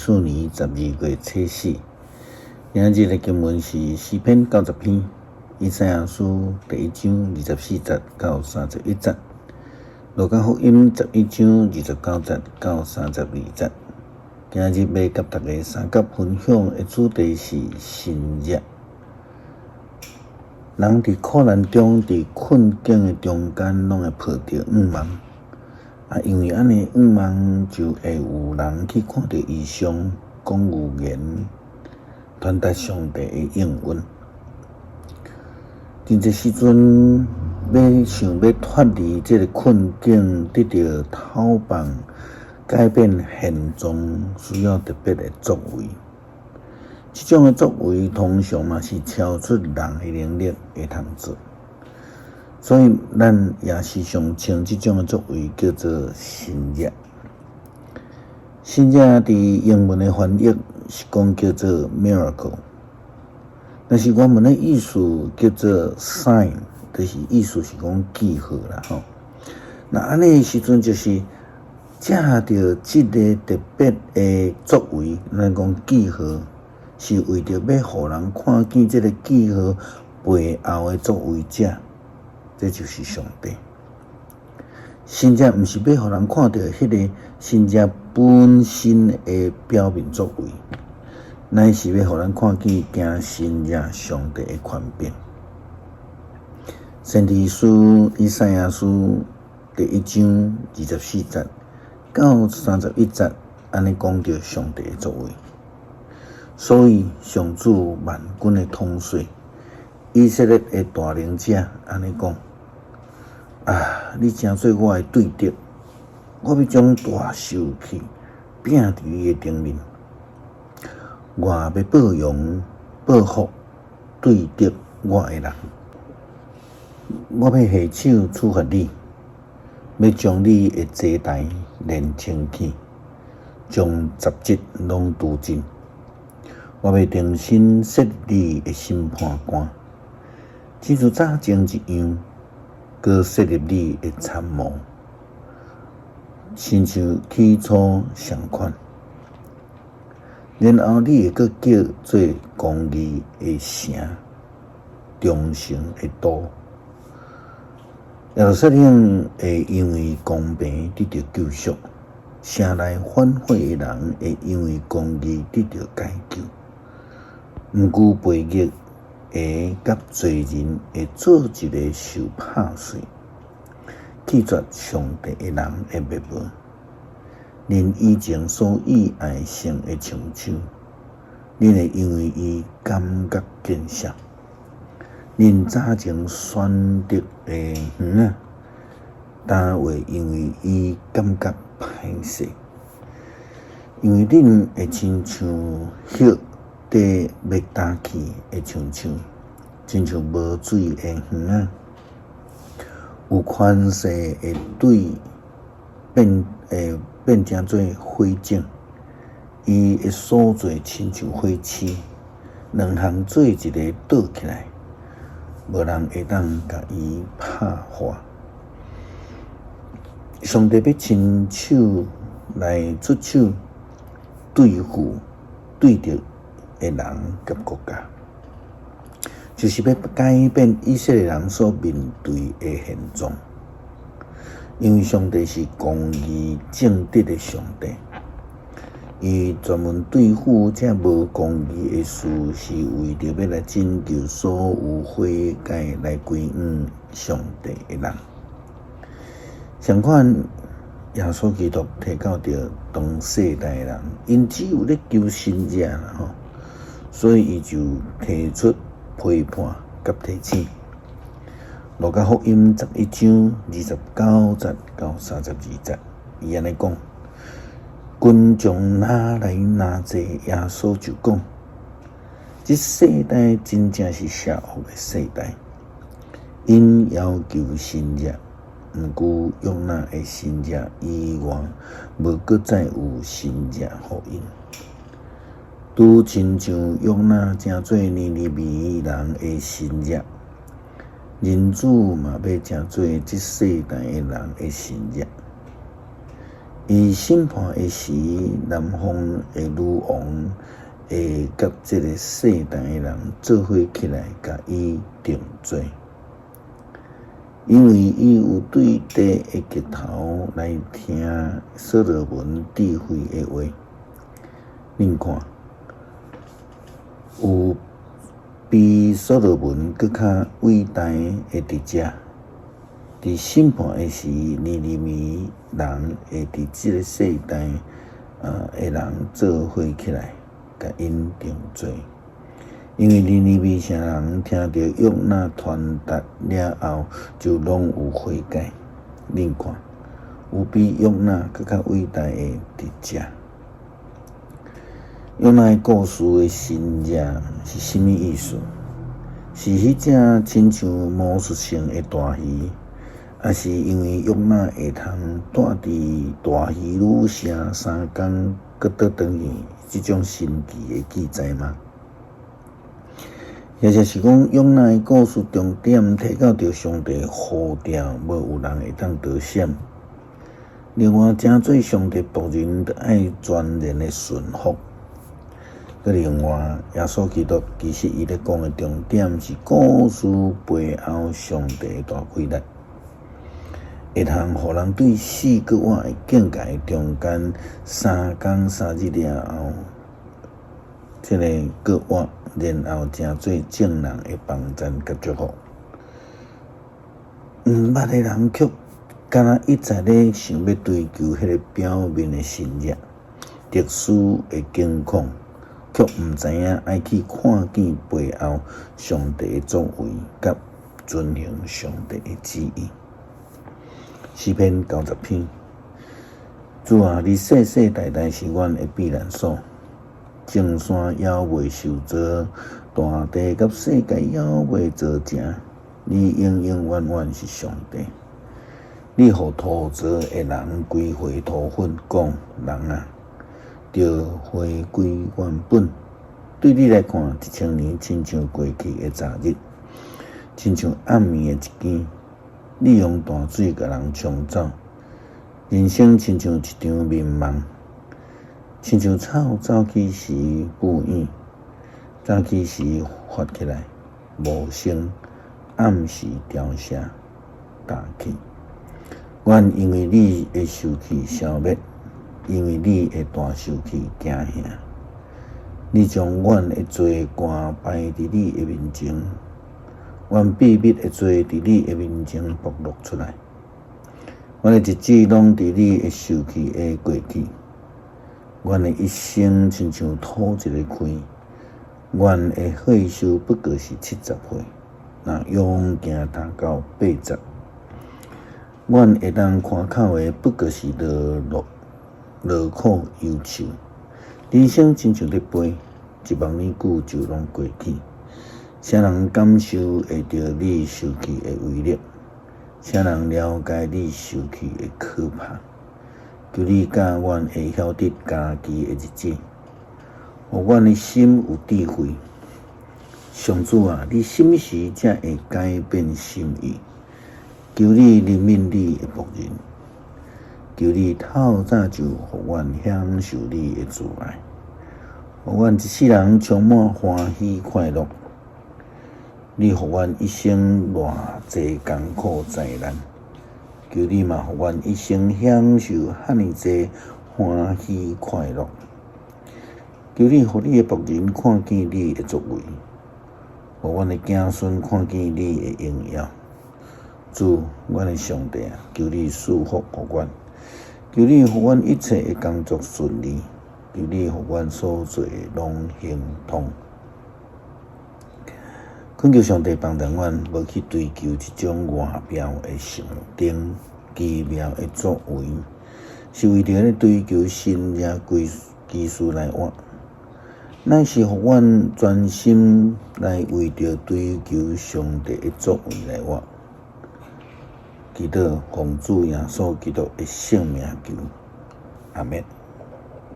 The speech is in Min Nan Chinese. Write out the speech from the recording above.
四年12月初四，今日的經文是詩篇90篇，以賽亞書第一章24節到31節，路加福音11章29節到32節。今日欲佮大家相佮分享的主題是神蹟。人佇苦難中，佇困境的中間，攏會抱著向望。啊，因為按呢向望，就會有人去看著異象，講預言，傳達上帝的應允。真濟時陣，欲想欲脫離這个困境，得著透放，改變現狀，需要特別的作為。這種的作為，通常嘛是超出人的能力會通做。所以，咱也時常稱這種的作為叫做神蹟。神蹟佇英文的翻譯是講叫做 miracle，但是原文的意思叫做 sign，就是意思是講記號啦吼。那按呢時陣就是藉著這个特別的作為，咱講記號，是為著欲予人看見這个記號背後的作為者。這就是上帝。神蹟毋是欲予人看著彼个神蹟本身的表面作為，乃是欲予咱看見行神蹟上帝的權柄。先知書以賽亞書第一章24節到31節，按呢講著上帝的作為。所以上主萬軍的統帥，以色列的大能者，按呢講：啊！你成做我的對敵，我欲將大受氣摒佇你的頂面，我欲報榮報復對敵我的人，我欲下手處罰你，欲將你的祭壇連清去，將雜質攏除盡，我欲重新設你的審判官，親像早前一樣。閣設立你的參謀，親像起初仝款。然後你會閣叫做公義的城，忠誠的都。耶路撒冷會因為公平得著救贖，城內反悔的人會因為公義得著解救。毋過悖逆的佮罪人會做一个受拍碎、棄絕上帝的人的滅亡。恁以前所喜愛生的橡樹，恁會因為伊感覺見笑；恁早前選擇的園仔，焦會因為伊感覺歹勢？因為恁會親像葉塊欲焦去的橡樹，親像無水的園仔，有權勢會對變會變成做火種，伊的所做親像火星，兩項做一个倒起來，無人會當共伊拍化。上帝欲親手來出手對付對敵的人佮國家，就是欲改變以色列人所面對的現狀。因為上帝是公義正直的上帝，伊專門對付這無公義的事，是為著欲來拯救所有悔改來歸向上帝的人。相款，耶穌基督提到著當世代的人，𪜶只有咧求神蹟啦吼，所以伊就提出批判佮提醒。路加福音11章29節到32節，伊按呢講：群眾若來若濟，耶穌就講：這世代真正是邪惡的世代，𪜶要求神蹟，毋過約拿的神蹟以外，無閣再有神蹟予𪜶。拄親像約拿成做尼尼微人的神蹟，人子嘛欲成做這世代的人的神蹟。伊審判的時，南方的女王會佮這个世代的人做伙起來，共伊定罪，因為伊有對地的極頭來聽所羅門智慧的話。恁看，有比所羅門閣較偉大的佇遮。佇審判的時，尼尼微人會佇這个世代的人做伙起來，共𪜶定罪。因為尼尼微城人聽著約拿傳達了後，就攏有悔改。恁看，有比約拿閣較偉大的佇遮。約拿的故事的神跡是啥物意思？是彼隻親像魔術性的大魚，抑是因為約拿會通蹛佇大魚女城3工，閣倒轉去，這種神奇的記載嗎？或者是講約拿的故事重點提到著上帝呼召，無有人會當逃閃。另外，成做上帝僕人，著愛全然的順服。閣另外，耶穌基督其實伊咧講的重點是故事背後上帝的大氣力，會通予人對死閣活的境界中間3工3日了後，這个閣活，然後成做眾人的幫贊佮祝福。毋捌的人卻敢若一再咧想欲追求彼个表面的神跡、特殊的境況，卻毋知影愛去看見背後上帝的作為，佮遵行上帝的旨意。詩篇90篇，主啊，你世世代代是阮的避難所，眾山猶未受造，大地佮世界猶未造成，你永永遠遠是上帝。你予塗造的人歸回塗粉，講人啊，著回歸原本。對你來看，1000年親像過去的昨日，親像暗暝的一更。你用大水共人沖走，人生親像一場眠夢，親像草早起時布影，早起時發起來，無聲，暗時凋謝，淡去。阮因為你的受氣消滅，因為你的大受氣驚嚇。你將阮的罪捾擺佇你的面前，阮秘密的罪佇你的面前暴露出來。阮的日子攏佇你的受氣下過去，阮的一生親像吐一个氣，阮的歲數不過是70歲，若勇健達到80。阮會當誇口的不過是勞勞苦憂愁，人生親像咧飛，一望爾久就攏過去。啥人感受會著你受氣的威力？啥人了解你受氣的可怕？求你教阮會曉得家己的日子，予阮的心有智慧。上主啊，你啥物時才會改變心意？求你憐憫你的僕人，求你透早就予阮享受你的慈愛，予阮一世人充滿歡喜快樂。你予阮一生偌濟艱苦災難，求你嘛予阮一生享受遐爾濟歡喜快樂。求你予你的僕人看見你的作為，予阮的子孫看見你的榮耀。主，阮的上帝啊，求你賜福予阮，求你予阮一切的工作順利，求你予阮所做的攏亨通。懇求上帝幫助阮，無去追求這種外表的象徵、奇妙的作為，是為著咧追求神蹟奇事來活，乃是予阮專心來為著追求上帝的作為來活。祈禱奉主耶穌基督的聖名求，阿們。